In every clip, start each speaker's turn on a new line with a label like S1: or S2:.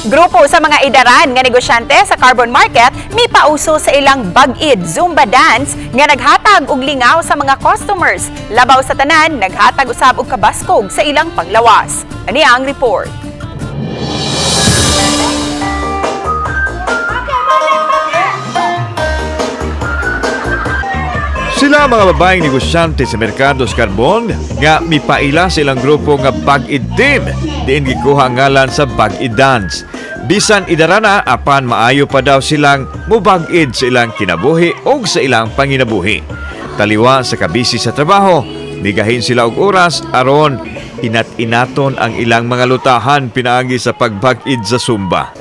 S1: Grupo sa mga idaran nga negosyante sa Carbon Market mipauso sa ilang Bag-id Zumba dance nga naghatag og lingaw sa mga customers. Labaw sa tanan, naghatag usab og kabaskog sa ilang panglawas. Ani ang report.
S2: Sila mga babaeng negosyante sa merkado sa Carbon nga mipaila sa ilang grupo nga Bag-id Team, diin gikuha ang ngalan sa Bag-id Dance. Bisan idarana, apan maayo pa daw silang mubag-id sa ilang kinabuhi o sa ilang panginabuhi. Taliwa sa kabisi sa trabaho, migahin sila og oras aron inat-inaton ang ilang mga lutahan pinaagi sa pagbag-id sa Zumba.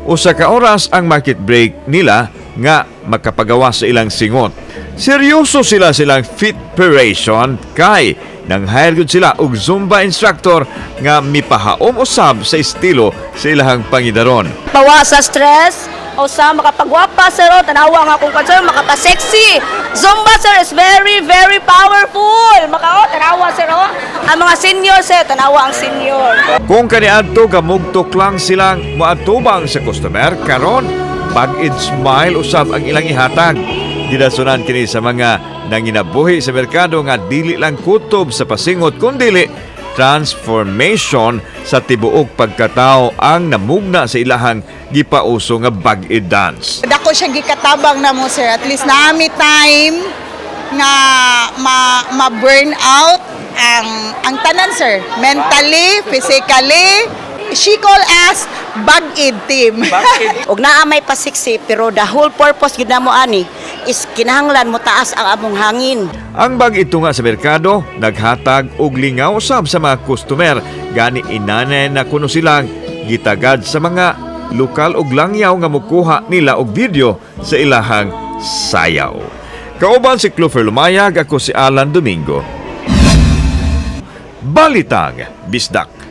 S2: Usa ka oras ang market break nila nga makapagawa sa ilang singot. Seryoso sila silang fitpiration kay nang hire gud sila og Zumba instructor nga mipahaom usab sa estilo sa ilahang pangidaron.
S3: Pawa sa stress o sa makapagwapa, sir, o tanawa nga akong sir, makapa-sexy. Zumba, sir, is very very powerful. Maka o tanawa, sir, o ang mga senior, sir, tanawa ang senior.
S2: Kung kaniadto gamugtok lang silang moatubang sa customer, karon bag-id smile usab ang ilang ihatag. Gidasunan kini sa mga nanginabuhi sa merkado nga dili lang kutob sa pasingot kundili transformation sa tibuok pagkatao ang namugna sa ilahang gipauso nga bag-id dance.
S4: Dako siya gikatabang na mo, sir. At least naami time nga ma-burn out ang tanan, sir. Mentally, physically. She call us Bag-id team.
S5: Og naa may pasiksi, pero the whole purpose gyud namo ani is kinahanglan mo taas ang among hangin.
S2: Ang bag ito nga sa merkado, naghatag og lingaw usab sa mga customer, gani inanay na kuno silang gitagad sa mga lokal og langyaw nga mukuha nila og video sa ilahang sayaw. Kauban si Clover Lumayag, ako si Alan Domingo. Balitang Bisdak.